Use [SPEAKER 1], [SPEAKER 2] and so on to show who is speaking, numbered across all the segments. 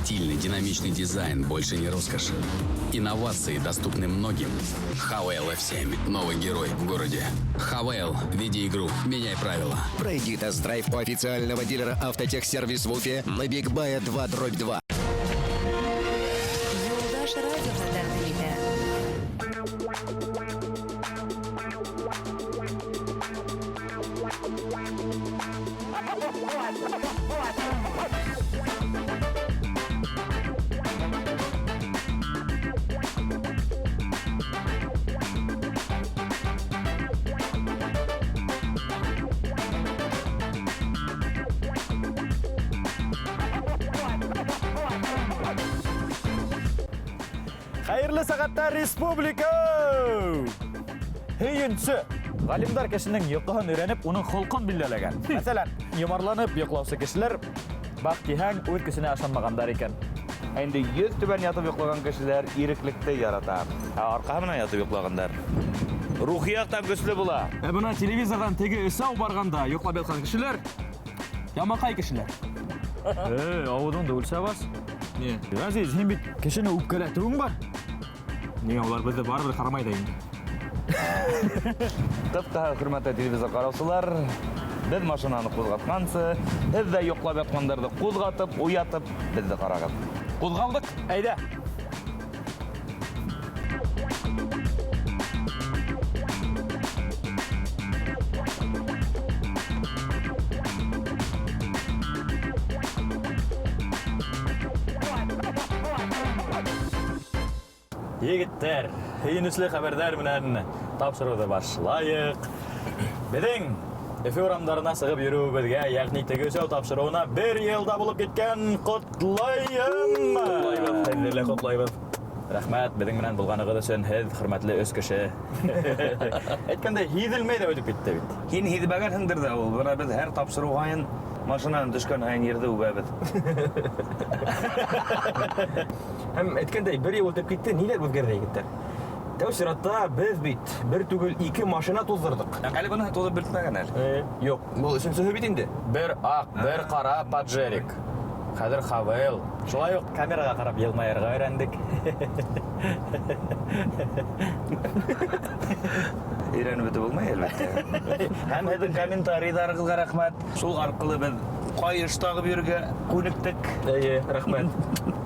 [SPEAKER 1] Стильный, динамичный дизайн больше не роскошь. Инновации доступны многим. Haval F7. Новый герой в городе. Haval. Веди игру. Меняй правила.
[SPEAKER 2] Пройди тест-драйв у официального дилера «Автотехсервис» в Уфе на Бигбая 2/2.
[SPEAKER 3] Юлдаш радиоһы тәҡдим итә.
[SPEAKER 4] Хәйерле сәғәттә, республика! Һөйөнсө! Ғалимдар кешенең йоҡоһон өйрәнеп, уның холҡон билдәләгән. Мәҫәлән, йомарланып йоҡлаусы кешеләр баҡ тиһәң, үҙ көсөнә ышанмағандар икән.
[SPEAKER 5] Ә инде йөҙ түбән ятып йоҡлаған кешеләр иреклекте ярата. Ә арҡаһы менән ятып йоҡлағандар рухи яҡтан көслө була.
[SPEAKER 6] Ә бына телевизорҙан теге өсәү барғанда йоҡлап ятҡан кешеләр ямаҡай кешеләр.
[SPEAKER 4] Эй, ауыҙыңды үлсәп ас.
[SPEAKER 6] Ни?
[SPEAKER 4] Ғәзиз, һин бит кешене үпкәләтеүең бар.
[SPEAKER 6] Ни, улар беҙҙе барыбер ҡарамай ҙа инде.
[SPEAKER 5] Ҡыҫҡаһы, хөрмәтле телевизор ҡараусылар, беҙ машинаны ҡуҙғатҡансы, һеҙ ҙә йоҡлап ятҡандарҙы ҡуҙғатып, уятып, беҙҙе ҡарағыҙ.
[SPEAKER 6] Ҡуҙғалдыҡ, әйҙә.
[SPEAKER 4] Егеттәр, һөйөнөслө хәбәрҙәр менән тапшырыуҙы башлайыҡ. Беҙҙең Өфө урамдарына сығып йөрөүебеҙгә, йәғни теге өсәү тапшырыуына бер йыл да булып киткән. Ҡотлайым!
[SPEAKER 6] Ҡотлайбыҙ, һеҙҙе лә ҡотлайбыҙ.
[SPEAKER 4] Рәхмәт, беҙҙең менән булғанығыҙ өсөн, һеҙ, хөрмәтле өс кеше. Әйткәндәй, һиҙелмәй ҙә үтеп китте бит.
[SPEAKER 5] Һин һиҙмәгәнһеңдер ҙә ул. Бына беҙ һәр тапшырыу һайын машинанан төшкән һайын ерҙе үбәбеҙ.
[SPEAKER 7] Һәм әйткәндәй, бер йыл үтеп китте, ниҙәр үҙгәрҙе, егеттәр? Тәү сиратта беҙ бит бер түгел ике машина туҙҙырҙыҡ.
[SPEAKER 5] Әле быныһы туҙып бөтмәгән әле.
[SPEAKER 7] Юҡ, был өсөнсөһө бит инде.
[SPEAKER 4] Бер аҡ, бер ҡара Паджерик. Хәҙер Хавейл. Шулай уҡ камераға ҡарап йылмайырға өйрәндек.
[SPEAKER 5] Өйрәнеп бөтөп булмай, әлбиттә. Һәм һеҙҙең комментарийҙарығыҙға рәхмәт. Шул арҡылы беҙ ҡайыш тағып йөрөргә күнектек.
[SPEAKER 7] Эйе, рәхмәт.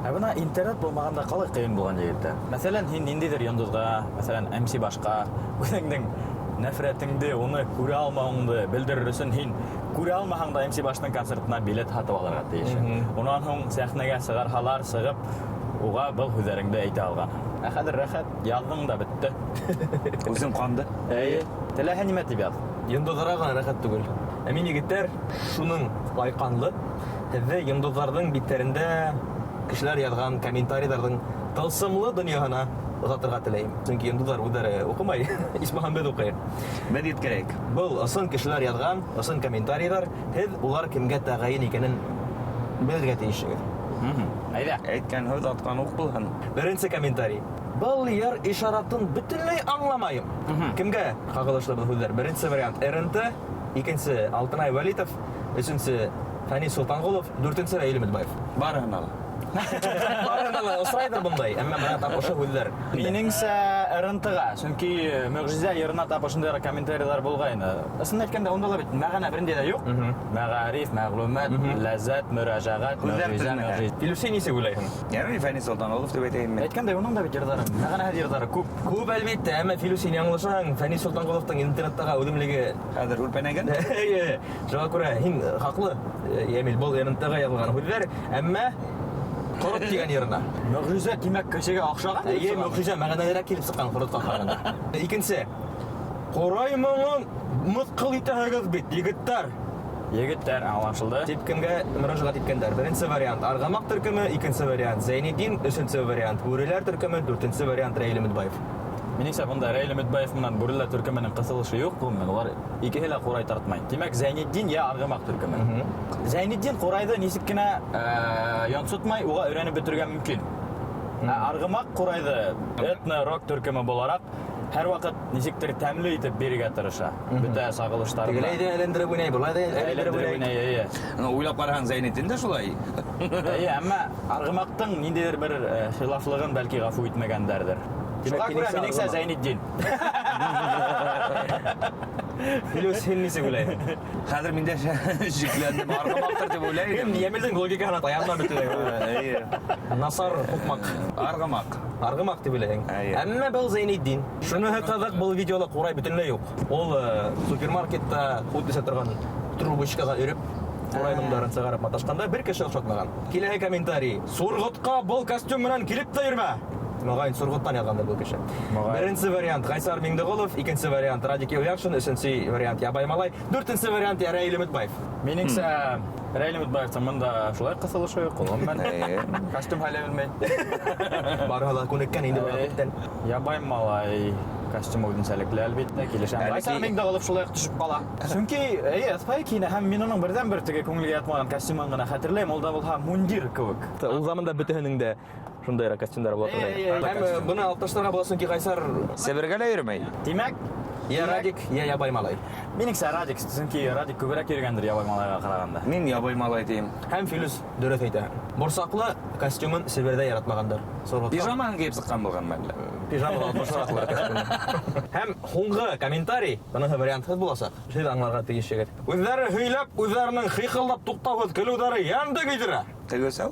[SPEAKER 4] Ә бына интернет булмағанда ҡалай ҡыйын булған, егеттәр. Мәҫәлән, һин ниндәйҙер йондоҙға, мәҫәлән, MC Башҡа, үҙеңдең нәфрәтеңде, уны күрә алмауыңды белдерер өсөн һин күрә алмаһаң да MC Баштың концертына билет һатып алырға тейешһең. Унан һуң сәхнәгә сығарһалар, сығып, уға был һүҙҙәреңде әйтә алғанһың. Ә хәҙер рәхәт, яҙҙың да бөттө.
[SPEAKER 5] Үҙең ҡанды.
[SPEAKER 4] Эйе, теләһә нимә тип яҙ.
[SPEAKER 7] Йондоҙҙарға ғына рәхәт түгел. Ә мин, егеттәр, шуның лайҡанлы һеҙҙе йондоҙҙарҙың биттәрендә кешеләр яҙған комментарийҙарҙың тылсымлы донъяһына оҙатырға теләйем. Сөнки йондоҙҙар үҙҙәре уҡымай, исмаһам беҙ уҡыйыҡ.
[SPEAKER 5] Беҙ еткерәйек.
[SPEAKER 7] Был ысын кешеләр яҙған ысын комментарийҙар, һеҙ улар кемгә тәғәйен икәнен белергә тейешһегеҙ.
[SPEAKER 4] Әйҙә.
[SPEAKER 5] Әйткән һүҙ атҡан уҡ булһын.
[SPEAKER 7] Беренсе комментарий. Был йыр ишаратын бөтөнләй аңламайым. Кемгә ҡағылышлы был һүҙҙәр? Беренсе вариант РНТ, икенсе Алтынай Вәлитов, өсөнсө Фәнис Солтанғолов, дүртенсе Рәил Өметбаев.
[SPEAKER 5] Барыһына ла.
[SPEAKER 7] Барыһына ла осрайҙыр бындай, әммә бына тап ошо һүҙҙәр.
[SPEAKER 4] Минеңсә РНТ-ға, сөнки Мөғжизә йырына тап ошондай комментарийлар булғайны. Ысын әйткәндә, унда ла бит мәғәнә берендә лә юҡ. Мәғариф, мәғлүмәт, ләззәт, мөрәжәғәт,
[SPEAKER 5] Һүҙҙәр
[SPEAKER 4] мөғжизә,
[SPEAKER 5] төҙмәһә.
[SPEAKER 4] мөғжизә.
[SPEAKER 7] Илүсә, нисек уйлайһың?
[SPEAKER 5] Йәме, Фәнис Солтанғолов тип әйтәйем мин.
[SPEAKER 4] Әйткәндәй, уның да бит йырҙары, мәғәнәһеҙ йырҙары күп.
[SPEAKER 7] Күп, әлбиттә, әммә Филүс, һин яңылышаһың. Фәнис Солтанғоловтың интернеттағы үҙемлеге
[SPEAKER 5] Хәҙер үрпәнәгән.
[SPEAKER 7] Эйе, шуға күрә һин хаҡлы, Йәмил, был РНТ-ға яҙылған һүҙҙәр, әммә Ҡорот тигән йырына.
[SPEAKER 4] Мөғжизә, тимәк, кешегә оҡшаған.
[SPEAKER 7] Эйе, мөғжизә мәғәнәлерәк килеп сыҡҡан ҡоротҡа ҡарағанда. Икенсе. Ҡорай моңон мыҫҡыл итәһегеҙ бит, егеттәр.
[SPEAKER 4] Егеттәр, аңлашылды.
[SPEAKER 7] Тип кемгә мөрәжәғәт иткәндәр? Беренсе вариант Арғамаҡ төркөмө, икенсе вариант Зәйнетдин, өсөнсө вариант Бүреләр төркөмө, дүртенсе вариант Рәил Өметбаев.
[SPEAKER 4] Минеңсә, бында Рәил Өметбаев менән Бүреләр төркөмөнөң ҡыҫылышы юҡ, ғөмүмән, улар икеһе лә ҡурай тартмай. Тимәк, Зәйнетдин йә Арғымаҡ төркөмө. Зәйнетдин ҡурайҙы нисек кенә йонсотмай, уға өйрәнеп бөтөргә мөмкин. Ә Арғымаҡ ҡурайҙы этно-рок төркөмө булараҡ Һәр ваҡыт нисектер тәмле итеп бирергә тырыша. Бөтә сағылыштарын.
[SPEAKER 7] Тегеләй ҙә әйләндереп уйнай, былай ҙа әйләндереп уйнай.
[SPEAKER 4] Эйе.
[SPEAKER 5] Ну, уйлап ҡараһаң, Зәйнетдин дә шулай.
[SPEAKER 4] Эйе, әммә Арғымаҡтың ниндәйҙер бер хилафлығын бәлки ғәфү итмәгәндәрҙер.
[SPEAKER 7] Тимәк,
[SPEAKER 4] Шуға күрә
[SPEAKER 7] һинеңсә
[SPEAKER 4] минеңсә
[SPEAKER 7] Арғымаҡ.
[SPEAKER 4] Зәйнетдин.
[SPEAKER 7] Филүс, һин нисек уйлайһың?
[SPEAKER 5] Хәҙер мин дә шикләндем. Арғымаҡтыр тип уйлай
[SPEAKER 7] Һин
[SPEAKER 5] идем.
[SPEAKER 7] Йәмилдең логикаһына таянма бөтөнләй.
[SPEAKER 5] Эйе.
[SPEAKER 7] Насар һуҡмаҡ.
[SPEAKER 5] Арғымаҡ.
[SPEAKER 7] Арғымаҡ тип уйлайһың.
[SPEAKER 5] Эйе.
[SPEAKER 7] Әммә был Зәйнетдин. Шуныһы ҡыҙыҡ, был видеола ҡурай бөтөнләй юҡ. Ул супермаркетта һут эсә торған трубочкаға өрөп, ҡурай моңдарын сығарып маташҡанда бер кеше оҡшатмаған. Киләһе комментарий. Сурғотҡа был костюм менән килеп тә йөрөмә. Моғайын Сурғоттан яҙғандыр был кеше.
[SPEAKER 4] Моғайын.
[SPEAKER 7] Беренсе вариант Ғайсар Миңдеғолов, икенсе вариант Радик Юлъяҡшин, өсөнсө вариант Ябай Малай, дүртенсе вариант Рәйле Өмөтбаев.
[SPEAKER 4] Минеңсә, Рәйле Өмөтбаевтың бында шулай ҡыҫылышы юҡ, ул ғөмүмән
[SPEAKER 5] Эйе.
[SPEAKER 4] костюм һайлай белмәй.
[SPEAKER 7] Барыһы ла күнеккән инде быға күптән.
[SPEAKER 4] Ябай малай костюмы үҙенсәлекле, әлбиттә, килешәм.
[SPEAKER 5] Әле
[SPEAKER 4] Ғайсар Миңдеғолов шулай уҡ төшөп ҡала. Сөнки, эйе, ыҫпай кейенә һәм мин уның берҙән-бер теге күңелгә ятмаған костюмын ғына хәтерләйем, ул да булһа мундир кеүек.
[SPEAKER 7] Ул заманда бөтәһенең дә шундайыраҡ костюмдар була торған.
[SPEAKER 4] Эйе, эйе,
[SPEAKER 7] Һәм быны алып ташларға була, сөнки Ғайсар
[SPEAKER 5] Себергә лә йөрөмәй.
[SPEAKER 4] Тимәк,
[SPEAKER 7] йә Радик, йә Ябай малай.
[SPEAKER 4] Минеңсә Радик, сөнки Радик күберәк йөрөгәндер Ябай малайға ҡарағанда.
[SPEAKER 5] Мин Ябай малай тием.
[SPEAKER 7] Һәм Филүс дөрөҫ әйтә. Борсаҡлы костюмын Себерҙә яратмағандар. Сурғотҡа.
[SPEAKER 5] Пижамаһын кейеп сыҡҡан булған мәллә.
[SPEAKER 7] Пижама алып ташлағандар костюмын. Һәм һуңғы комментарий, быныһы вариантһыҙ буласаҡ. Һеҙ аңларға тейеш егет. Үҙҙәре һөйләп, үҙҙәренең хихылдап туҡтауһыҙ көлөүҙәре йәнде көйҙөрә.
[SPEAKER 5] Тегеүсәү?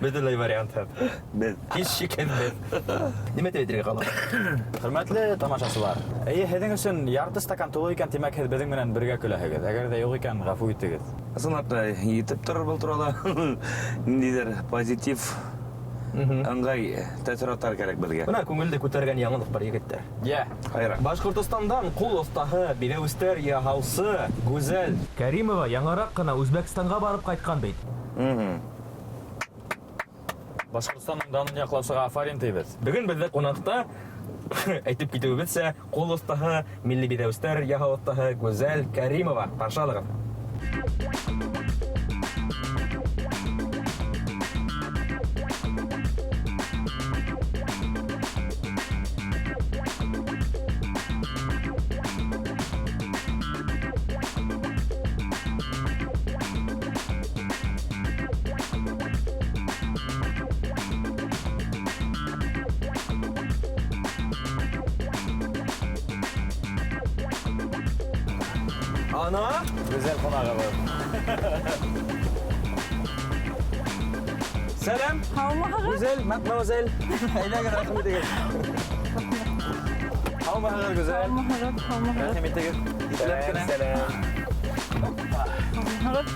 [SPEAKER 7] Бөтөнләй вариантһыҙ.
[SPEAKER 5] Беҙ.
[SPEAKER 7] Һис шикһеҙ беҙ. Нимә тип әйтергә ҡала?
[SPEAKER 4] Хөрмәтле тамашасылар, эйе, һеҙҙең өсөн ярты стакан тулы икән, тимәк, һеҙ беҙҙең менән бергә көләһегеҙ. Әгәр ҙә юҡ икән, ғәфү итегеҙ.
[SPEAKER 5] Ысынлап та етеп торор был турала. Ниндәйҙер позитив, ыңғай тәьҫораттар кәрәк беҙгә.
[SPEAKER 7] Бына күңелде күтәргән яңылыҡ бар, егеттәр.
[SPEAKER 4] Йә.
[SPEAKER 5] Хайра.
[SPEAKER 7] Башҡортостандан ҡул оҫтаһы, биҙәүестәр яһаусы Гүзәл Кәримова яңыраҡ ҡына Үзбәкстанға барып ҡайтҡан бит.
[SPEAKER 4] Башҡортостандың данын яҡлаусыға афарин тейбеҙ.
[SPEAKER 7] Бөгөн беҙҙә ҡунаҡта әйтеп китеүебеҙсә, ҡул оҫтаһы, милли биҙәүестәр яһау оҫтаһы Гүзәл Кәримова. Ҡаршы алығыҙ. Ана?
[SPEAKER 4] Гүзәл ҡунағыбыҙ.
[SPEAKER 7] Сәләм.
[SPEAKER 8] Һаумыһығыҙ?
[SPEAKER 7] Гүзәл, мадемуазель. Әйҙәгеҙ, рәхим итегеҙ.
[SPEAKER 4] Һаумыһығыҙ, Гүзәл.
[SPEAKER 8] Һаумыһығыҙ, һаумыһығыҙ.
[SPEAKER 4] Рәхим итегеҙ. Ипләп кенә.
[SPEAKER 7] Сәләм.
[SPEAKER 8] Һаумыһығыҙ.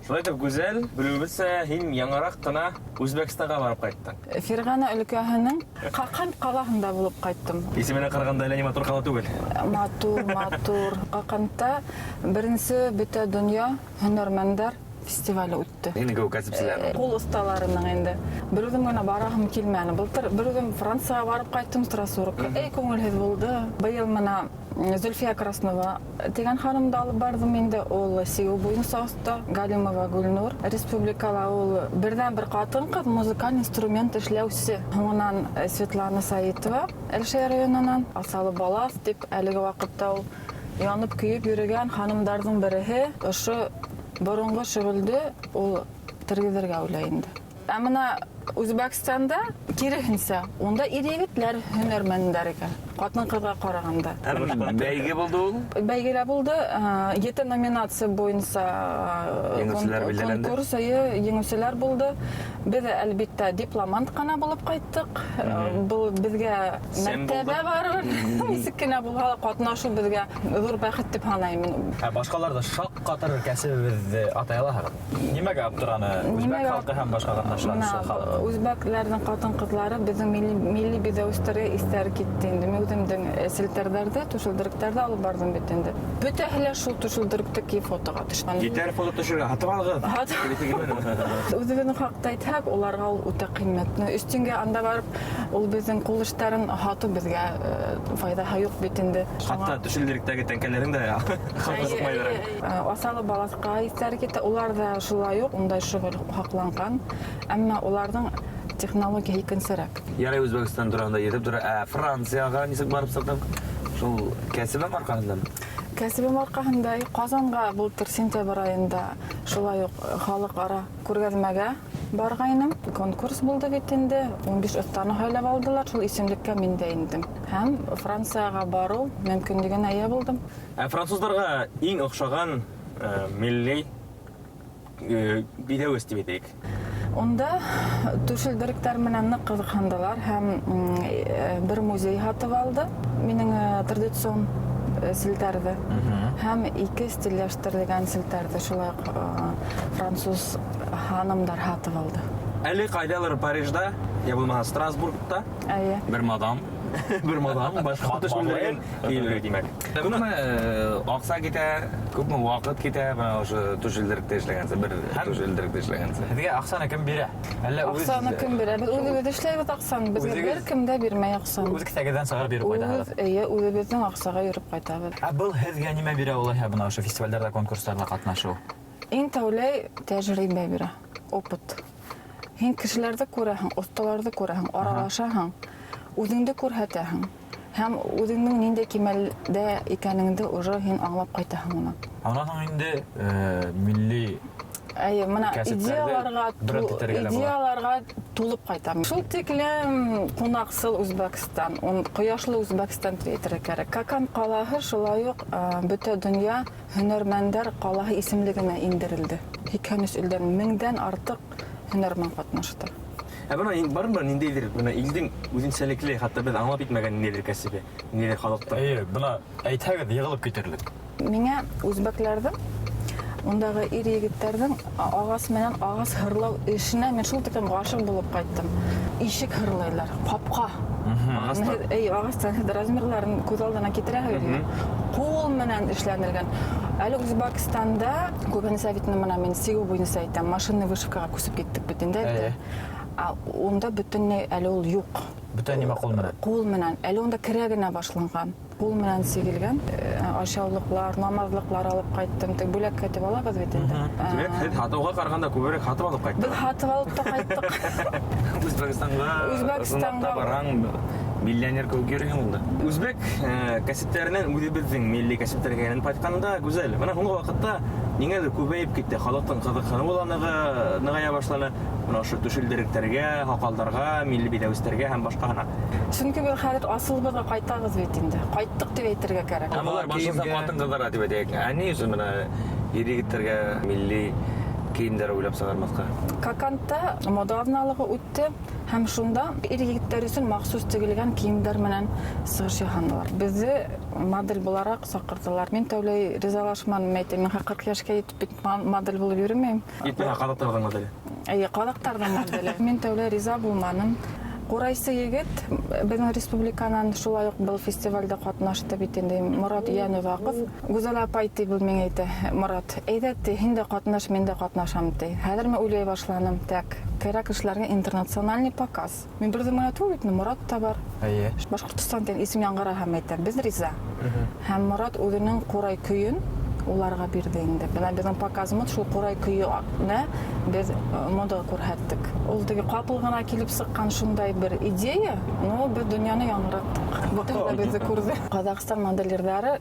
[SPEAKER 7] Шулай итеп, Гүзәл, белеүебеҙсә, һин яңыраҡ ҡына Үзбәкстанға барып ҡайттың.
[SPEAKER 8] Ферғана өлкәһенең Ҡаҡан ҡалаһында булып ҡайттым.
[SPEAKER 7] Исеменә ҡарағанда әллә ни матур ҡала түгел.
[SPEAKER 8] Матур, матур. Ҡаҡанда беренсе бөтә донъя һөнәрмәндәр фестивале үтте.
[SPEAKER 5] Һинең кеүек кәсепселәр.
[SPEAKER 8] Ҡул оҫталарының инде. Бер үҙем генә бараһым килмәне. Былтыр бер үҙем Францияға барып ҡайттым, Страсбургка. Эй, күңелһеҙ булды. Быйыл мына Зөлфиә Краснова тигән ханымды алып барҙым инде. Ул сигеү буйынса оҫта. Галимова Гөлнур. Республикала ул берҙән-бер ҡатын-ҡыҙ музыкаль инструмент эшләүсе. Һуңынан Светлана Саитова Әлшәй районынан Асалы Балаҫ тип әлеге ваҡытта ул янып көйөп йөрөгән ханымдарҙың береһе. Ошо боронғо шөғөлдө ул тергеҙергә уйлай инде. Ә мына Үзбәкстанда киреһенсә, унда ир-егетләр һөнәрмәндәр икән, ҡатын-ҡыҙға ҡарағанда.
[SPEAKER 5] Бәйге булды ул?
[SPEAKER 8] Бәйге лә булды. 7 номинация буйынса,
[SPEAKER 5] Еңеүселәр билдәләнде.
[SPEAKER 8] конкурс, эйе, еңеүселәр булды. Беҙ, әлбиттә, дипломант ҡына булып ҡайттыҡ. Был беҙгә
[SPEAKER 7] Сәм булды.
[SPEAKER 8] мәртәбә барыбер. Нисек кенә булһа ла ҡатнашыу беҙгә ҙур бәхет тип һанайым мин.
[SPEAKER 7] Ә башҡалар ҙа шаҡ ҡатырыр кәсебебеҙҙе атай алаһығыҙ.
[SPEAKER 4] Нимәгә аптыраны үзбәк
[SPEAKER 8] Нимәгә
[SPEAKER 4] халҡы һәм башҡа ҡатнашлар
[SPEAKER 8] Мына
[SPEAKER 4] халҡы?
[SPEAKER 8] Үзбәкләрҙең ҡатын-ҡыҙлары беҙҙең милли биҙәүестәргә иҫтәре китте инде. Мин үҙемдең селтәрҙәрҙе, түшелдеректәрҙе алып барҙым бит инде. Бөтәһе лә шул түшелдеректе кейеп фотоға төшкән.
[SPEAKER 5] Етәр фото төшөргә, һатып алығыҙ.
[SPEAKER 8] Үҙебеҙҙең хаҡта әйтһәк, уларға ул үтә ҡиммәт. Өҫтөнгә анда барып, ул беҙҙең ҡул эштәрен һатыу беҙгә файҙаһы юҡ бит инде.
[SPEAKER 5] Хатта түшелдеректәге тәңкәләрен дә һатмайҙар.
[SPEAKER 8] Асалы балаҫҡа иҫтәре китә, улар ҙа шулай уҡ ундай шөғөл һаҡланған, әммә уларҙың технология икенсерәк.
[SPEAKER 5] Ярай, Үзбәкстан тураһында етеп тора. Ә Францияға нисек барып сыҡтың? Шул кәсебең арҡаһында?
[SPEAKER 8] Кәсебем арҡаһында Ҡазанға былтыр сентябрь айында шулай уҡ халыҡ-ара күргәҙмәгә барғайным. Конкурс булды бит инде. 15 оҫтаны һайлап алдылар. Шул исемлеккә мин дә индем. Һәм Францияға барыу мөмкинлегенә эйә булдым.
[SPEAKER 7] Ә француздарға иң оҡшаған милли биҙәүес тип әйтәйек.
[SPEAKER 8] Унда түшелдеректәр менән ныҡ ҡыҙыҡһындылар һәм бер музей һатып алды минең традицион селтәрҙе һәм ике стилләштерелгән селтәрҙе шулай уҡ француз ханымдар һатып алды.
[SPEAKER 7] Әле ҡайҙалыр Парижда, я булмаһа Страсбургта.
[SPEAKER 8] Эйе.
[SPEAKER 1] Бер мадам.
[SPEAKER 7] Бер мадам, башҡа төшмәләргә килергә тимәк.
[SPEAKER 5] Күпме аҡса китә, күпме ваҡыт китә, бына ошо түшелдеректә эшләгәнсе, бер түшелдеректә эшләгәнсе.
[SPEAKER 4] Һеҙгә аҡсаны кем бирә? Әллә үҙ
[SPEAKER 8] Аҡсаны кем бирә? Беҙ үҙебеҙ эшләйбеҙ аҡсаны. Беҙгә бер кем дә бирмәй аҡсаны.
[SPEAKER 4] Үҙ кеҫәгеҙҙән сығарып йөрөп ҡайтаһығыҙ.
[SPEAKER 8] Эйе, үҙебеҙҙең аҡсаға йөрөп ҡайтабыҙ.
[SPEAKER 4] Ә был һеҙгә нимә бирә улайһа бына ошо фестивалдәрҙә, конкурстарҙа ҡатнашыу?
[SPEAKER 8] Иң тәүләй тәжрибә бирә, опыт. Һин кешеләрҙе күрәһең, оҫталарҙы күрәһең, аралашаһың, үҙеңде күрһәтәһең. Һәм үҙеңдең ниндәй кимәлдә икәнеңде уже һин аңлап ҡайтаһың унан.
[SPEAKER 4] Унан һуң инде милли
[SPEAKER 8] Эйе, мына
[SPEAKER 4] кәсептәрҙе бренд итергә лә була.
[SPEAKER 8] идеяларға тулып ҡайтам. Шул тиклем ҡунаҡсыл Үзбәкстан, ҡояшлы Үзбәкстан тип әйтергә кәрәк. Коканд ҡалаһы шулай уҡ бөтә донъя һөнәрмәндәр ҡалаһы исемлегенә индерелде. 83 илдән 1000-дән артыҡ һөнәрмән ҡатнашты.
[SPEAKER 7] Ә бына бармы ниндәйҙер, бына илдең үҙенсәлекле, хатта беҙ аңлап етмәгән ниндәйҙер кәсебе, ниндәйҙер халыҡтың?
[SPEAKER 4] Эйе, бына әйтһәгеҙ, йығылып китерлек.
[SPEAKER 8] Миңә үзбәкләрҙең, ундағы ир егеттәрҙең ағас менән ағас һырлау эшенә мин шул тиклем ғашиҡ булып ҡайттым. Ишек һырлайлар, ҡапҡа.
[SPEAKER 7] Ағастан?
[SPEAKER 8] Эйе, ағастан. Һеҙ размерларын күҙ алдына китерәһегеҙме? Ҡул менән эшләнелгән. Әле Үзбәкстанда күбенсә бит бына мин сигеү буйынса әйтәм, машинный вышивкаға күсеп киттек бит инде. А унда бөтөнләй әле ул юҡ.
[SPEAKER 4] Бөтә нимә ҡул менән?
[SPEAKER 8] Ҡул менән. Әле унда керә генә башланған. Ҡул менән сигелгән ашъяулыҡлар, намаҙлыҡлар алып ҡайттым. Тик бүләккә тип алабыҙ бит инде.
[SPEAKER 7] Тимәк, һеҙ һатыуға ҡарағанда күберәк һатып алып ҡайттығыҙ.
[SPEAKER 8] Беҙ һатып алып та ҡайттыҡ.
[SPEAKER 5] Үзбәкстанға
[SPEAKER 8] Үзбәкстанға.
[SPEAKER 5] ысынлап та барһаң, миллионер кеүек йөрөйһөң унда.
[SPEAKER 7] Үзбәк кәсептәренән үҙебеҙҙең милли кәсептәргә әйләнеп ҡайтҡанда гүзәл. Бына һуңғы ваҡытта ниңәлер күбәйеп китте, халыҡтың ҡыҙыҡһыныуы ла нығая башланы. Бына ошо түшелдеректәргә, һаҡалдарға, милли биҙәүестәргә һәм башҡаһына.
[SPEAKER 8] Сөнки беҙ хәҙер асылыбыҙға ҡайтабыҙ бит инде. Ҡайттыҡ тип әйтергә кәрәк.
[SPEAKER 5] Һәм улар башлыса ҡатын-ҡыҙҙарға тип әйтәйек. Ә ни өсөн бына ир егеттәргә милли кейемдәр уйлап сығармаҫҡа?
[SPEAKER 8] Кокандта мода аҙналығы үтте һәм шунда ир егеттәр өсөн махсус тегелгән кейемдәр менән сығыш яһанылар. Беҙҙе модель булараҡ саҡырҙылар. Мин тәүләй ризалашманым, әйтәм, мин ҡырҡ йәшкә етеп бит модель булып йөрөмәйем.
[SPEAKER 7] Етмәһә ҡаҙаҡтарҙың моделе.
[SPEAKER 8] Эйе, ҡаҙаҡтарҙың моделе. Мин тәүләй риза булманым. Ҡурайсы егет беҙҙең республиканан шулай уҡ был фестивалдә ҡатнашты бит инде, Морат Йәнөҙаҡов. Гүзәл апай ти был миңә әйтә, Морат, әйҙә ти, һин дә ҡатнаш, мин дә ҡатнашам ти. Хәҙер мин уйлай башланым, так, кәрәк эшләргә интернациональный показ. Мин бер ҙә генә түгел бит, Морат та бар. Башҡортостан тигән исем яңғыра һәм әйтә, беҙ риза. Һәм Морат үҙенең ҡурай көйөн уларға бирҙе инде. Бына беҙҙең показымыҙ шул ҡурай көйөнә беҙ мода күрһәттек. Ул теге ҡапыл ғына килеп сыҡҡан шундай бер идея, но беҙ донъяны яңғыраттыҡ. Бөтәһе лә беҙҙе күрҙе. Ҡаҙағстан модельерҙары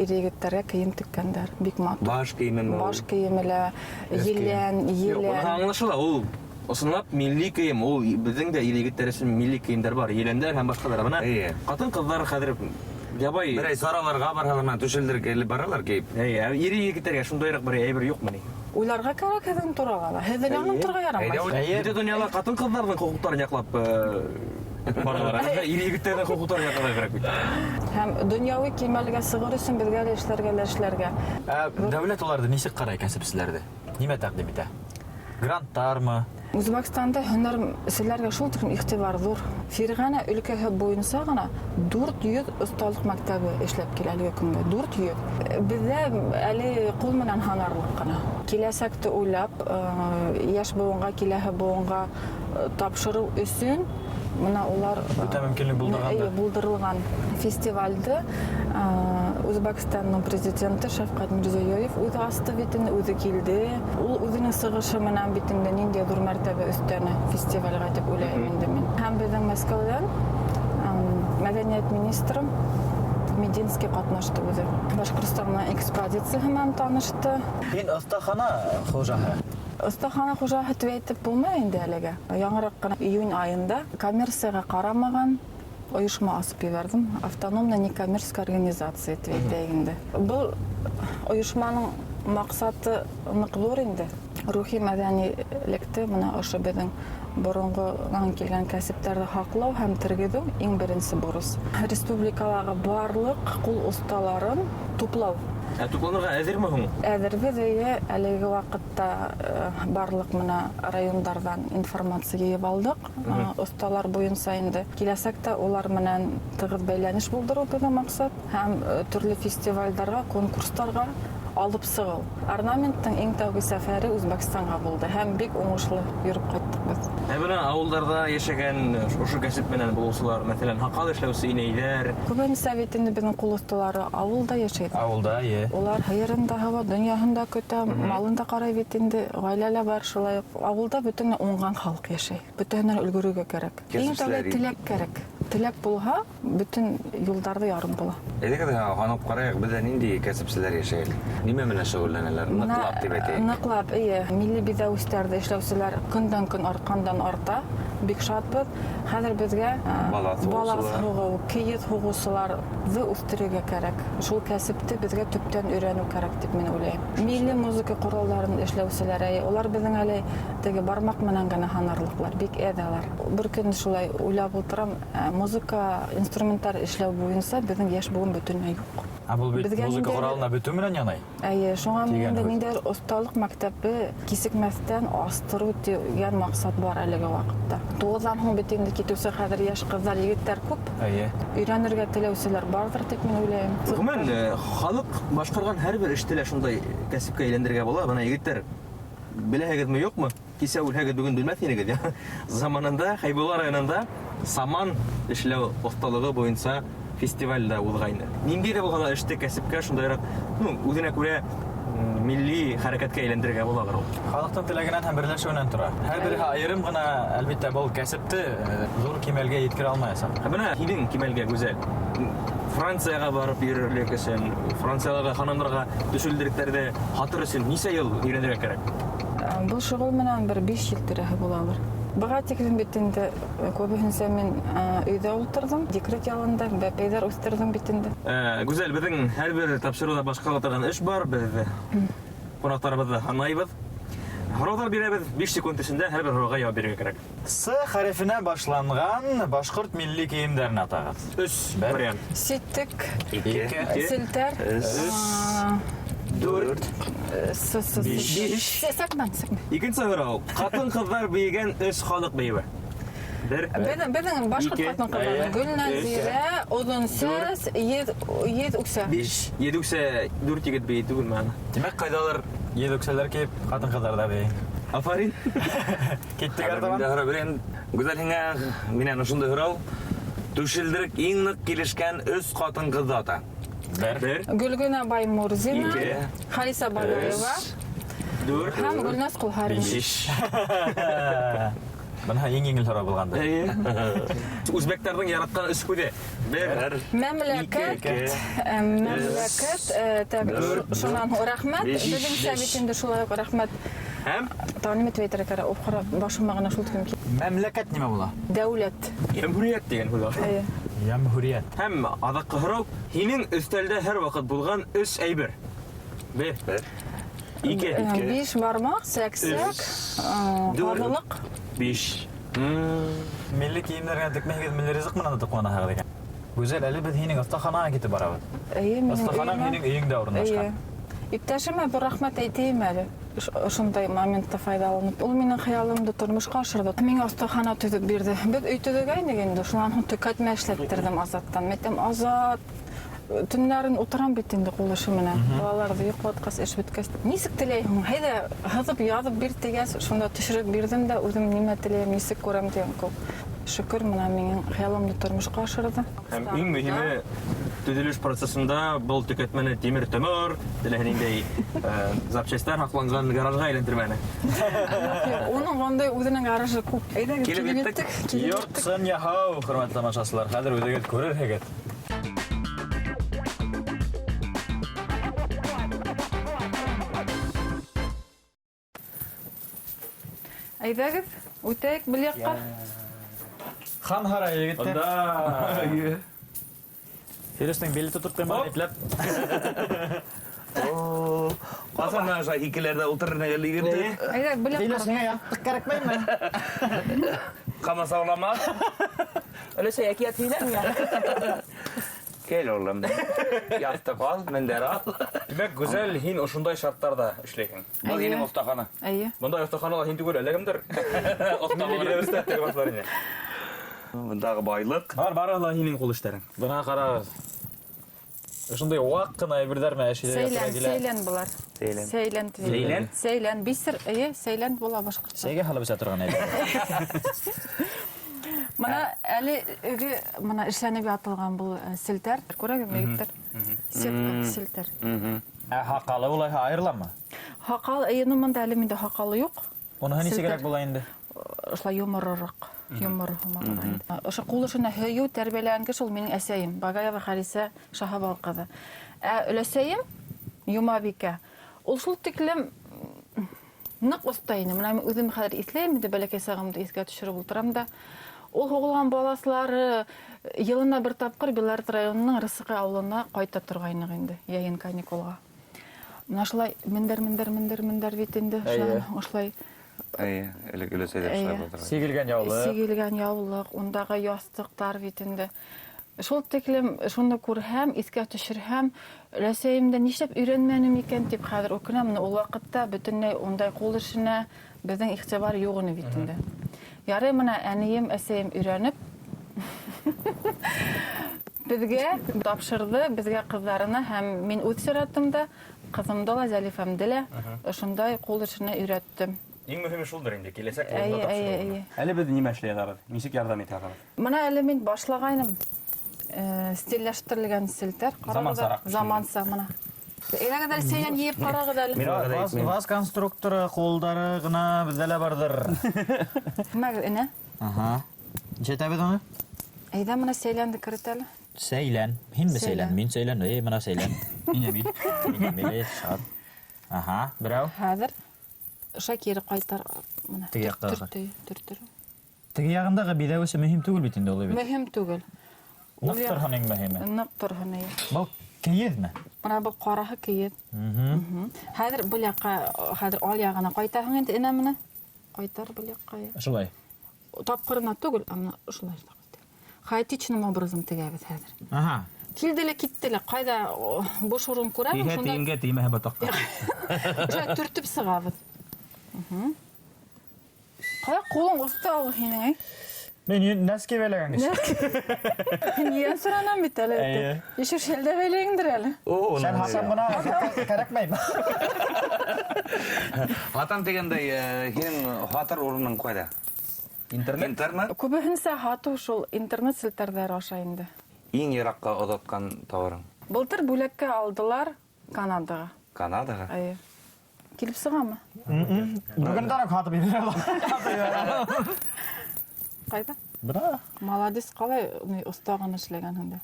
[SPEAKER 8] ир егеттәргә кейем теккәндәр. Бик матур.
[SPEAKER 5] Баш кейеме ул?
[SPEAKER 8] Баш кейеме лә,
[SPEAKER 5] Өҫ кейеме.
[SPEAKER 8] елән,
[SPEAKER 7] Юҡ,
[SPEAKER 8] елән.
[SPEAKER 7] уныһы аңлашыла, ул ысынлап милли кейем, ул беҙҙең дә ир егеттәр өсөн милли кейемдәр бар, еләндәр һәм башҡалар. Бына ҡатын-ҡыҙҙар хәҙер ябай
[SPEAKER 5] Берәй сараларға барһалар, менән түшелдерек элеп баралар кейеп.
[SPEAKER 7] Эйе, ә ир егеттәргә шундайыраҡ бер әйбер юҡмы ни?
[SPEAKER 8] Уйларға кәрәк һеҙҙең турала ла. Һеҙҙең янып торға ярамай.
[SPEAKER 7] Эйе, бөтә донъяла ҡатын-ҡыҙҙарҙың хоҡуҡтарын яҡлап баралар. Ә ир егеттәрҙең хоҡуҡтарын яҡларға кәрәк бит.
[SPEAKER 8] Һәм донъяуи кимәлгә сығыр өсөн беҙгә лә эшләргә лә эшләргә.
[SPEAKER 4] Ә дәүләт уларҙы нисек ҡарай кәсепселәрҙе? Нимә тәҡдим итә? Гранттармы?
[SPEAKER 8] Үзбәкстанда һөнәрселәргә шул тиклем иғтибар ҙур. Фирғәнә өлкәһе буйынса ғына 400 оҫталыҡ мәктәбе эшләп килә әлеге көнгә. 400. Беҙҙә әле ҡул менән һанарлыҡ ҡына. Киләсәкте уйлап, йәш быуынға, киләһе быуынға тапшырыу өсөн мына улар
[SPEAKER 4] Бөтә мөмкинлек булдырған да.
[SPEAKER 8] Булдырылған фестивалде Үзбәкстандың президенты Шәфҡәт Мирзиёев үҙе асты бит инде, үҙе килде. Ул үҙенең сығышы менән бит инде ниндәй ҙур мәртәбә өҫтәне фестивалгә тип уйлайым инде мин. Һәм беҙҙең Мәскәүҙән мәҙәниәт министры Мединский ҡатнашты үҙе. Башҡортостандың экспозицияһы менән танышты.
[SPEAKER 4] Һин оҫтахана хужаһы.
[SPEAKER 8] Оҫтахана хужаһы тип әйтеп булмай инде әлегә. Яңыраҡ ҡына июнь айында коммерцияға ҡарамаған ойошма асып ебәрҙем. Автономная некоммерческая организация тип әйтәйек инде. Был ойошманың маҡсаты ныҡ ҙур инде. Рухи мәҙәнилекте мына ошо беҙҙең боронғонан килгән кәсептәрҙе һаҡлау һәм тергеҙеү иң беренсе бурыс. Республикалағы барлыҡ ҡул оҫталарын туплау.
[SPEAKER 7] Ә тупланырға әҙерме һуң?
[SPEAKER 8] Әҙербеҙ, эйе. Әлеге ваҡытта барлыҡ мына райондарҙан информация йыйып алдыҡ. Оҫталар буйынса инде. Киләсәктә улар менән тығыҙ бәйләнеш булдырыу беҙҙең маҡсат. Һәм төрлө фестивалдарға, конкурстарға алып сығыу. Орнаменттың иң тәүге сәфәре Үзбәкстанға булды һәм бик уңышлы йөрөп ҡайттыҡ беҙ.
[SPEAKER 7] Ә бына ауылдарҙа йәшәгән ошо кәсеп менән булыусылар, мәҫәлән, һаҡал эшләүсе инәйҙәр.
[SPEAKER 8] Күбенсә бит инде беҙҙең ҡул оҫталары ауылда йәшәй.
[SPEAKER 4] Ауылда, эйе.
[SPEAKER 8] Улар һыйырын да һауа, донъяһын да көтә, малын да ҡарай бит инде, ғаилә лә бар шулай уҡ. Ауылда бөтөнләй уңған халыҡ йәшәй. Бөтәһенән өлгөрөргә кәрәк. Иң тәүҙә теләк кәрәк. Теләк булһа, бөтөн юлдарҙы ярым була.
[SPEAKER 5] Әйҙәгеҙ, һанап ҡарайыҡ, беҙҙә ниндәй кәсепселәр йәшәй? Нимә менән шөғөлләнәләр? Ныҡлап тип әйтәйек.
[SPEAKER 8] Ныҡлап, эйе. Милли биҙәүестәрҙе эшләүселәр көндән-көн артҡандан арта. Бик шатбыҙ. Хәҙер беҙгә
[SPEAKER 5] Балаҫ
[SPEAKER 8] балаҫ
[SPEAKER 5] һуғыусылар.
[SPEAKER 8] һуғыу, кейеҙ һуғыусыларҙы үҫтерергә кәрәк. Шул кәсепте беҙгә төптән өйрәнеү кәрәк тип мин уйлайым. Милли музыка ҡоралдарын эшләүселәр, эйе, улар беҙҙең әле теге бармаҡ менән генә һанарлыҡлар, бик әҙ алар. Бер көн шулай уйлап ултырам, музыка инструменттар эшләү буйынса беҙҙең йәш быуын бөтөнләй юҡ.
[SPEAKER 4] Ә был бит
[SPEAKER 8] Беҙгә
[SPEAKER 4] музыка
[SPEAKER 8] ниндәйҙер
[SPEAKER 4] ҡоралына бөтөү менән янай.
[SPEAKER 8] Эйе, шуңа
[SPEAKER 4] Тигән
[SPEAKER 8] миндә
[SPEAKER 4] һүҙ.
[SPEAKER 8] ниндәйҙер оҫталыҡ мәктәбе кисекмәҫтән астырыу тигән маҡсат бар әлеге ваҡытта. Туғыҙҙан һуң бит инде китеүсе хәҙер йәш ҡыҙҙар, егеттәр күп.
[SPEAKER 4] Эйе.
[SPEAKER 8] Өйрәнергә теләүселәр барҙыр тип мин уйлайым.
[SPEAKER 7] Ғөмүмән, халыҡ башҡарған һәр бер эште лә шундай кәсепкә әйләндерергә була. Бына егеттәр, беләһегеҙме, юҡмы? Кисә үлһәгеҙ, бөгөн белмәҫ инегеҙ, я. Заманында Хәйбулла районында саман эшләү оҫталығы буйынса фестиваль дә уҙғайны. Ниндәй ҙә булһа ла эште кәсепкә шундайыраҡ, үҙенә күрә милли хәрәкәткә әйләндерергә булалыр ул.
[SPEAKER 4] Халыҡтың теләгенән һәм берләшеүенән тора. Һәр береһе айырым ғына, әлбиттә, был кәсепте ҙур кимәлгә еткерә алмаясаҡ.
[SPEAKER 7] Ә бына һинең кимәлгә, Гүзәл, Францияға барып йөрөрлөк өсөн, Франциялағы ханымдарға төшөлдөрөктәрҙе һатыр өсөн нисә йыл өйрәнергә кәрәк?
[SPEAKER 8] Был шөғөл менән бер 5 йыл тирәһе булалыр. Быға тиклем бит инде күбеһенсә мин өйҙә ултырҙым, декрет ялында бәпәйҙәр үҫтерҙем бит инде.
[SPEAKER 7] Гүзәл, беҙҙең һәр бер тапшырыуҙа башҡарыла торған эш бар, беҙ ҡунаҡтарыбыҙҙы һанайбыҙ. Һорауҙар бирәбеҙ, 5 секунд эсендә һәр бер һорауға яуап бирергә кәрәк.
[SPEAKER 4] С хәрефенә башланған башҡорт милли кейемдәрен атағыҙ.
[SPEAKER 7] Өс
[SPEAKER 4] Бер.
[SPEAKER 7] вариант.
[SPEAKER 8] Ситтек.
[SPEAKER 4] Ике.
[SPEAKER 8] Селтәр.
[SPEAKER 5] Өс.
[SPEAKER 7] 4.
[SPEAKER 8] С, с, с.
[SPEAKER 7] Биш.
[SPEAKER 8] С, сәкмән, сәкмән.
[SPEAKER 7] Икенсе һорау. Ҡатын-ҡыҙҙар бейегән өс халыҡ бейеүе. Бер.
[SPEAKER 8] Беҙҙең башҡорт
[SPEAKER 7] Ике.
[SPEAKER 8] ҡатын-ҡыҙҙары.
[SPEAKER 7] Эйе.
[SPEAKER 8] Гөлназирә, Оҙон Сәс, Йөҙ Үксә.
[SPEAKER 7] Биш. Йөҙ Үксә дүрт егет бейей түгелме аны?
[SPEAKER 4] Тимәк, ҡайҙалыр йөҙ үксәләр кейеп, ҡатын-ҡыҙҙар ҙа бейей.
[SPEAKER 7] Афарин.
[SPEAKER 4] Киттек
[SPEAKER 5] Хәҙер
[SPEAKER 4] артабан.
[SPEAKER 5] мин дә һорау бирәм. Гүзәл, һиңә минән ошондай һорау. Түшелдерек иң ныҡ килешкән өс ҡатын-ҡыҙҙы ата.
[SPEAKER 4] Бер.
[SPEAKER 7] Бер.
[SPEAKER 8] Гөлгенә Баймурзина,
[SPEAKER 7] Ике.
[SPEAKER 8] Халиса Багаева.
[SPEAKER 7] Өс. Дүрт.
[SPEAKER 8] Һәм Гөлназ Ҡолһарина.
[SPEAKER 7] Биш.
[SPEAKER 4] Бына иң еңел һорау булғанды.
[SPEAKER 7] Эйе. Үзбәктәрҙең яратҡан өс һүҙе. Бер.
[SPEAKER 8] Мәмләкәт,
[SPEAKER 7] Ике.
[SPEAKER 8] мәмләкәт, так,
[SPEAKER 7] Дүрт.
[SPEAKER 8] шунан һуң рәхмәт.
[SPEAKER 7] Биш.
[SPEAKER 8] Беҙҙеңсә бит инде шулай уҡ рәхмәт.
[SPEAKER 7] Һәм?
[SPEAKER 8] Тағы нимә тип әйтергә кәрәк? Уҡ башыма ғына шул тиклем килде.
[SPEAKER 4] Мәмләкәт нимә була?
[SPEAKER 8] Дәүләт.
[SPEAKER 7] Йәмһүриәт тигән һүҙ бар.
[SPEAKER 8] Эйе.
[SPEAKER 4] Йәмһүриәт.
[SPEAKER 7] Һәм аҙаҡҡы һорау. Һинең өҫтәлдә һәр ваҡыт булған өс әйбер. Бер.
[SPEAKER 5] Бер.
[SPEAKER 7] Ике.
[SPEAKER 8] Биш бармаҡ, сәксәк,
[SPEAKER 7] Өс. Дүрт.
[SPEAKER 8] ҡаҙылыҡ.
[SPEAKER 7] Биш.
[SPEAKER 4] Милли кейемдәр генә текмәйһегеҙ, милли ризыҡ менән дә туҡланаһығыҙ икән. Гүзәл, әле беҙ һинең оҫтаханаға китеп барабыҙ.
[SPEAKER 8] Эйе, минең
[SPEAKER 4] Оҫтаханаң
[SPEAKER 8] өйөмә.
[SPEAKER 4] һинең өйөңдә урынлашҡан.
[SPEAKER 8] Эйе. Иптәшемә бер рәхмәт әйтәйем әле. Ошондай моментта файҙаланып. Ул минең хыялымды тормошҡа ашырҙы. Миңә оҫтахана төҙөп бирҙе. Беҙ өй төҙөгәйнек инде. Шунан һуң төкәтмә эшләттерҙем Азаттан. Әйтәм, Азат, төннәрен ултырам бит инде ҡул эше менән. Балаларҙы йоҡлатҡас, эш бөткәс. Нисек теләйһең? Әйҙә, һыҙып яҙып бир тигәс, шунда төшөрөп бирҙем дә, үҙем нимә теләйем, нисек күрәм тигән кеүек. Шөкөр, мына минең хыялымды тормошҡа ашырҙы.
[SPEAKER 7] Һәм иң мөһиме, төҙөлөш процессында был төкәтмәне тимер-томор, теләһә ниндәй запчастьтар һаҡланған гаражға әйләндермәне.
[SPEAKER 8] Уның ундай үҙенең гаражы күп. Әйҙәгеҙ,
[SPEAKER 5] Килеп
[SPEAKER 8] килеп
[SPEAKER 5] еттек.
[SPEAKER 8] еттек, килеп
[SPEAKER 4] Йорт
[SPEAKER 8] еттек.
[SPEAKER 4] сын яһау, хөрмәтле тамашасылар, хәҙер үҙегеҙ күрерһегеҙ.
[SPEAKER 8] Әйҙәгеҙ, үтәйек был яҡҡа.
[SPEAKER 4] Хан һарайы, егеттәр.
[SPEAKER 5] Унда.
[SPEAKER 4] Фирүстең биле тотоп ҡуймаған ипләп.
[SPEAKER 5] О, ҡасан аша икеләрҙә ултырыр инек әле, егеттәр?
[SPEAKER 8] Әйҙә, был яҡҡа.
[SPEAKER 4] Фирүс, һиңә яҫтыҡ кәрәкмәйме?
[SPEAKER 5] Ҡамасаулама.
[SPEAKER 7] Өләсәй, әкиәт һөйләмә.
[SPEAKER 5] Кил, улым. Яҫтыҡ ал, мендәр ал.
[SPEAKER 6] Тимәк, Гүзәл, һин ошондай шарттарҙа эшләйһең.
[SPEAKER 5] Был һинең оҫтахана.
[SPEAKER 8] Эйе.
[SPEAKER 6] Бындай оҫтаханала һин түгел, әллә кемдер. Милли биҙәүестәр теге башлар ине.
[SPEAKER 5] Бындағы байлыҡ.
[SPEAKER 6] Бар, барыһы ла һинең ҡул эштәрең.
[SPEAKER 4] Бына ҡарағыҙ. Ошондай ваҡ ҡына әйберҙәр менән эш итергә
[SPEAKER 8] Сәйлән,
[SPEAKER 4] тура килә.
[SPEAKER 8] сәйлән былар.
[SPEAKER 5] Сәйлән.
[SPEAKER 8] Сәйлән тиҙәр.
[SPEAKER 5] Сәйлән?
[SPEAKER 8] Сәйлән, бисер, эйе, сәйлән була башҡортса.
[SPEAKER 4] Сәйгә һалып эсә торған әйбер.
[SPEAKER 8] Мына әле өге мына эшләнеп ятылған был селтәр. Күрәгеҙме, егеттәр? Сетка, селтәр.
[SPEAKER 4] Ә һаҡалы улайһа айырыламы?
[SPEAKER 8] Һаҡал, эйе, ну мында әле миндә һаҡалы юҡ.
[SPEAKER 4] Уныһы нисегерәк
[SPEAKER 8] Селтәр.
[SPEAKER 4] була инде?
[SPEAKER 8] Ошолай йоморораҡ, йоморо һымаҡ инде. Ошо ҡул эшенә һөйөү тәрбиәләгән кеше ул минең әсәйем, Багаева Халиса Шаһабал ҡыҙы. Ә өләсәйем Йомабикә. Ул шул тиклем ныҡ оҫта ине. Мына мин үҙем хәҙер иҫләйем инде, бәләкәй сағымды иҫкә төшөрөп ултырам да. Ул һуғылған балаҫлары йылына бер тапҡыр Белорет районының Рысыҡай ауылына ҡайта торғайныҡ инде, йәйен каникулға. Мына шулай мендәр, мендәр, мендәр, мендәр бит инде.
[SPEAKER 4] Эйе.
[SPEAKER 8] Ошолай
[SPEAKER 5] Эйе, элек өләсәйҙәр шулай
[SPEAKER 8] Эйе.
[SPEAKER 5] булдыра.
[SPEAKER 4] Сигелгән яулыҡ.
[SPEAKER 8] Сигелгән яулыҡ, ундағы яҫтыҡтар бит инде. Шул тиклем шуны күрһәм, иҫкә төшөрһәм, өләсәйемдән нишләп өйрәнмәнем икән тип хәҙер үкенәм. Ул ваҡытта бөтөнләй ундай ҡул эшенә беҙҙең иғтибар юҡ ине бит инде. Ярай мына әнейем, әсәйем өйрәнеп беҙгә тапшырҙы, беҙгә ҡыҙҙарына, һәм мин үҙ сиратымда ҡыҙымды ла, Зәлифәмде лә ошондай ҡул эшенә өйрәттем.
[SPEAKER 6] Иң мөһиме шулдыр инде, киләсәк
[SPEAKER 8] Эйе,
[SPEAKER 6] буынға
[SPEAKER 8] эйе,
[SPEAKER 6] тапшырыу.
[SPEAKER 8] эйе.
[SPEAKER 6] Әле беҙ нимә эшләй алабыҙ? Нисек ярҙам итә алабыҙ?
[SPEAKER 8] Мына әле мин башлағайным. Стилләштерелгән селтәр. Ҡарағыҙ,
[SPEAKER 6] Замансараҡ.
[SPEAKER 8] Заманса мына. Әйҙәгеҙ әле сәйлән йыйып ҡарағыҙ әле.
[SPEAKER 5] Мин вәғәҙә итмәйем.
[SPEAKER 4] Ваз конструкторы ҡулдары ғына беҙҙә лә барҙыр.
[SPEAKER 8] Мәгеҙ, инә.
[SPEAKER 4] Аһа. Нисәтәбеҙ уны?
[SPEAKER 8] Әйҙә мына сәйләнде керет әле.
[SPEAKER 4] Сәйлән. Һинме сәйлән?
[SPEAKER 8] Сәйлән.
[SPEAKER 4] Мин сәйлән. Эй, мына сәйлән. Мин Әмил. Мин Әмил, эй, шат. Аһа, берәү.
[SPEAKER 8] Хәҙер Шакир ҡайтар. Мына.
[SPEAKER 4] Теге яҡтағы.
[SPEAKER 8] Төртөр, төртөр.
[SPEAKER 4] Теге яғындағы биҙәүесе мөһим түгел бит инде ул бит.
[SPEAKER 8] Мөһим түгел.
[SPEAKER 4] Ныҡ торһон иң мөһиме.
[SPEAKER 8] Ныҡ торһон, эйе.
[SPEAKER 4] Был кейеҙме?
[SPEAKER 8] Мына был ҡараһы кейеҙ. Хәҙер был яҡҡа, хәҙер ал яғына ҡайтаһың инде, инә мына. Ҡайтар был яҡҡа.
[SPEAKER 4] Шулай.
[SPEAKER 8] Тапҡырына түгел, ә мына шулай. Хаотичным образом тегәбеҙ хәҙер.
[SPEAKER 4] Аһа.
[SPEAKER 8] Килде лә китте лә, ҡайҙа, о, буш урын күрәм,
[SPEAKER 6] Тейһә
[SPEAKER 8] шунда
[SPEAKER 6] тейенгә, теймәһә ботаҡҡа.
[SPEAKER 8] Шулай төртөп сығабыҙ. Ҡайҙа ҡулың оҫта ул һинең, әй?
[SPEAKER 4] Мин нәски бәйләгән кеше.
[SPEAKER 8] Һин йән соранам бит әле.
[SPEAKER 4] Эйе.
[SPEAKER 8] Ишек шәлдә бәйләгәндер әле.
[SPEAKER 5] О,
[SPEAKER 4] Шәл һатам ғына кәрәкмәй.
[SPEAKER 5] Һатам тигәндәй, һинең һатыр урының ҡайҙа?
[SPEAKER 6] Интернет?
[SPEAKER 5] Интернет?
[SPEAKER 8] Күбеһенсә һатыу шул интернет селтәрҙәре аша инде.
[SPEAKER 5] Иң йыраҡҡа оҙатҡан тауарың?
[SPEAKER 8] Былтыр бүләккә алдылар Канадаға.
[SPEAKER 5] Канадаға?
[SPEAKER 8] Эйе. Килеп сығамы?
[SPEAKER 4] Бөгөндән үк һатып ебәрә алам.
[SPEAKER 8] Ҡайҙа?
[SPEAKER 4] Бына.
[SPEAKER 8] Молодец, ҡалай ни оҫта ғына эшләгәнһең дә.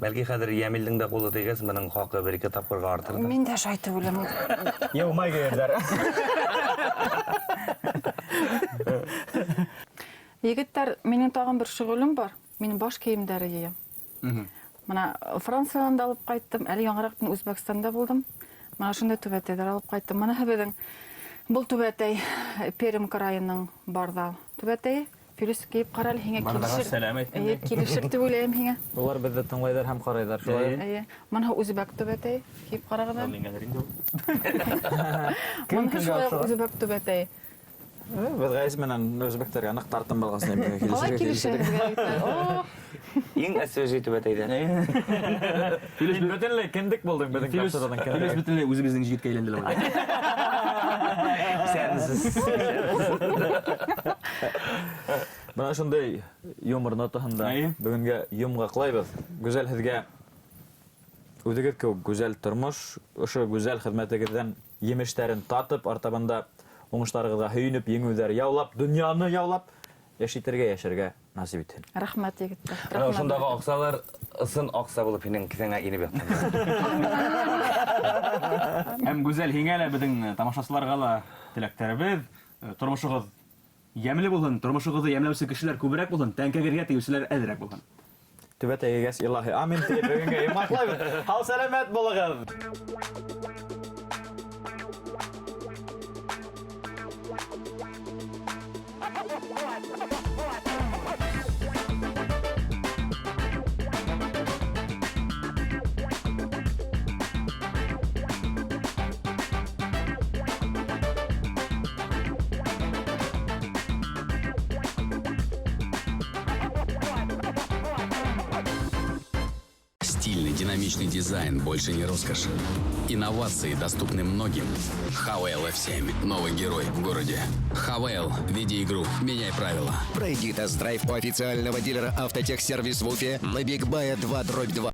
[SPEAKER 5] Бәлки хәҙер Йәмилдең дә ҡулы тейгәс, бының хаҡы бер-ике тапҡырға артыр ҙа.
[SPEAKER 8] Мин дә шулай итеп уйлайым.
[SPEAKER 4] Йылмай кейерҙәр.
[SPEAKER 8] Егеттәр, минең тағын бер шөғөлөм бар. Мин баш кейемдәре йыям. Мына Франциянан да алып ҡайттым, әле яңыраҡ мин Үзбәкстанда булдым. Мына шундай түбәтәйҙәр алып ҡайттым. Мына беҙҙең был түбәтәй Пермь крайының Барҙал түбәтәйе. Филүс, кейеп ҡара әле, һиңә
[SPEAKER 6] Барлығы
[SPEAKER 8] килешер.
[SPEAKER 6] сәләм әйткәндәй.
[SPEAKER 8] Эйе, килешер тип уйлайым һиңә.
[SPEAKER 4] Улар беҙҙе тыңлайҙар һәм ҡарайҙар, шулай.
[SPEAKER 8] Эйе. Быныһы үзбәк түбәтәй, кейеп ҡарағыҙ әле.
[SPEAKER 6] Миңәлер инде ул.
[SPEAKER 8] Быныһы
[SPEAKER 4] кемгә
[SPEAKER 8] шулай уҡ
[SPEAKER 4] оҡшаған?
[SPEAKER 8] үзбәк түбәтәй.
[SPEAKER 4] Беҙ Ғәйс менән үзбәктәргә ныҡ тартым булғас, миңә
[SPEAKER 8] Ҡалай
[SPEAKER 4] килешергә
[SPEAKER 8] килешә
[SPEAKER 4] килешер.
[SPEAKER 8] һеҙгә, егеттәр? О,
[SPEAKER 5] Иң освежий түбәтәйҙәр.
[SPEAKER 4] Һин бөтөнләй кендек булдың беҙҙең
[SPEAKER 6] Филүс
[SPEAKER 4] тапшырыуҙың
[SPEAKER 6] Филүс
[SPEAKER 4] кендеге.
[SPEAKER 6] бөтөнләй үҙебеҙҙең егеткә әйләнде лә.
[SPEAKER 5] Исәнмеһеҙ.
[SPEAKER 4] Бына шундай юмор нотаһында
[SPEAKER 6] Эйе.
[SPEAKER 4] бөгөнгә йомғаҡлайбыҙ. Гүзәл, һеҙгә үҙегеҙ кеүек гүзәл тормош, ошо гүзәл хеҙмәтегеҙҙән емештәрен татып, артабанда уңыштарығыҙға һөйөнөп, еңеүҙәр яулап, донъяны яулап, йәш итергә, йәшәргә насип итһен.
[SPEAKER 8] Рәхмәт, егеттәр.
[SPEAKER 5] Ана
[SPEAKER 8] Рәхмәт.
[SPEAKER 5] ошондағы аҡсалар ысын аҡса булып һинең кеҫәңә инеп ятҡан.
[SPEAKER 6] Һәм Гүзәл, һиңә лә, беҙҙең тамашасыларға ла теләктәребеҙ, тормошоғоҙ йәмле булһын, тормошоғоҙҙо йәмләүсе кешеләр күберәк булһын, тәңкәгеҙгә тейеүселәр әҙерәк булһын.
[SPEAKER 4] Түбәтәйгәс илаһи амин тип бөгөнгә йомғаҡлайбыҙ. Һау сәләмәт булығыҙ.
[SPEAKER 1] Стильный, динамичный дизайн больше не роскошь. Инновации доступны многим. Haval F7. Новый герой в городе. Haval. Веди игру. Меняй правила.
[SPEAKER 2] Пройди тест-драйв у официального дилера «Автотехсервис» в Уфе на Бигбая 2/2.